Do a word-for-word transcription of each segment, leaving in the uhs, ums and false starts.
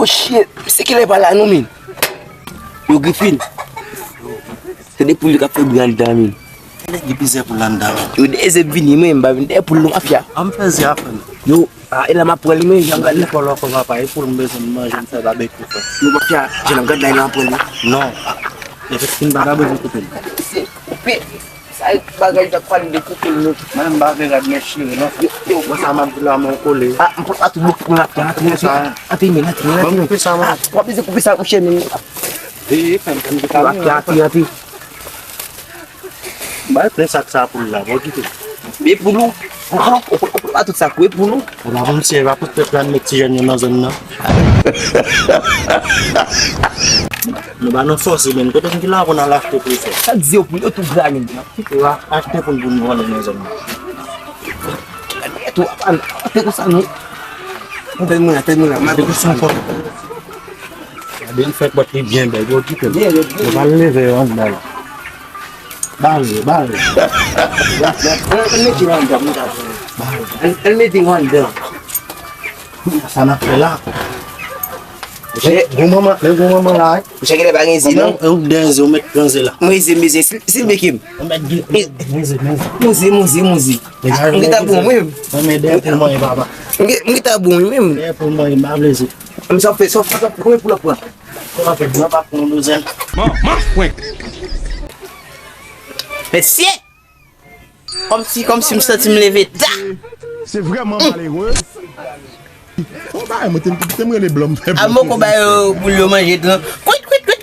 Oh shit, se kilè pa la non, men. Yo, Griffin. Se de poul yo k ap fè bri anndan, men. Gen plizyè poul anndan, men. Yo, dèyè se vini, men, m pa vin dèyè poul non, mafya. An m fè zi a, frè m. Yo, a, e la m ap pran li, men, jan m gad la. Kòlòkò, papa, e poul m bezwen manje, m fè babekyou, frè. Yo, mafya, jan m gad la, e la m ap pran li. Non. Efektivman, pa ta bezwen koupe l. Se koupe. Sa e bagay w t ap pale de koupe l, non. Mwen, m pa vle gad men chire, non. Yo, yo. Bon, sa m ap di la, mwen kole. A, m pran tout bout pou l ap antre, antre, men, antre, men. Ban m koupe sa, mwen. A, w ap bezwen koupe sa, mouche, men. E, e, fè m, fè m di w ap antre, antre. Bay plen sak sa poul la, bon, kite. Men poul ou, ou, ou, ou, ou pa tout sak, wi, poul ou. Ou pa konn si e pa pou pèp la met ti jèn yo nan zòn nan. Nou pa nan fòse, men kote m ki la pou n al achte pou fè. Sa di yo pou yo tou gra, men. Kite w achte pou n, pou n vòlè nan zòn nan. Gade tou, a, a, a, te konsa, non. Tèt mwen la, tèt mwen la. Mande pou san kòb. Gade, l fè pòt li byen bèl, yo kite l. Byen, byen, byen. Yo pa leve yo anndan la. Bare, bare. Al, al mete yo anndan, mwen ta di. Bare. Al, al mete yo anndan. Sa n ap fè la. Men gwo manman, men gwo manman la, wi. Misye genlè pa gen ze, non? E ou k dèyè ze, ou met pran ze la. Mwen ze, mwen ze, sil, sil beke m. Ou met gen, gen ze, gen ze. Mwen ze, mwen ze, mwen ze. A, m gentan bon, mwen menm. Mwen men dèyè pou mwen, papa. M gen, m gentan bon, mwen menm. Dèyè pou mwen, m pa vle ze. Men sa w fè, sa w fè, sa w fè, konbyen poul w ap pran? Sa w fè, gran pa pran yon douzèn. Man, man, fwenk. Mesye! Kòmsi, kòmsi m santi m leve ta. Se vrèman malere. Bon, bagay, mwen te, te m rele blan, m fè blan. Al moko ba yo poul yo manje tou. Kwit, kwit, kwit.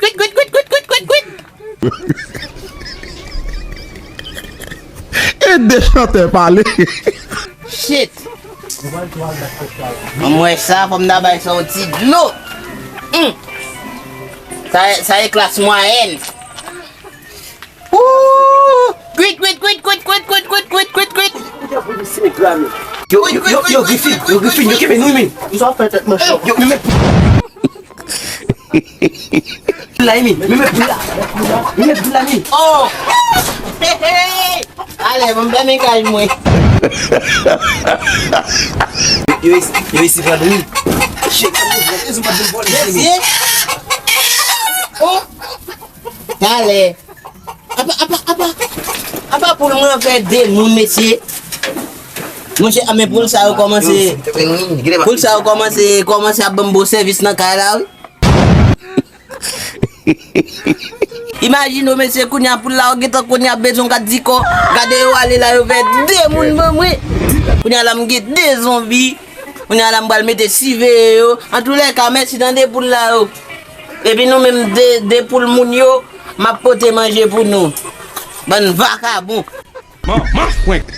E de chantè pale. Shit. Mwen wè sa, fò m ta bay sa yon ti dlo. Hmm. Sa, sa e klas mwayèn. Ooh! Kwit, kwit, kwit. Yo, yo, yo, yo, Griffin, yo, Griffin, yo kenbe nou, men. Sa w fè tèt mwen cho. Yo, men, men. La, men, men, men, la. Men, men, la, men. Oh! Hey, hey! Ale, bon, fèmen kay mwen. Yo, yo, yo, isi, pran nou. Shit, mesye. Oh! Talè. Apa, apa, apa, apa poul mwen fè de moun, mesye. Monchè, a, men poul sa yo kòmanse, poul sa yo kòmanse, kòmanse ap ban m bon sèvis nan kay la, wi. Imajine w, mesye, kounye a poul la, w gentan kounye a bezwen w ka di kò. Gade yo ale la, yo fè de moun ban mwen. Kounye a la, m gen de zonbi. Kounye a la, m pral mete siveye yo. Antoulèka, mèsi tande poul la yo. Epi nou menm de, de poul moun yo, m ap pote manje pou nou. Bann vakabon. Man, man, fwenk.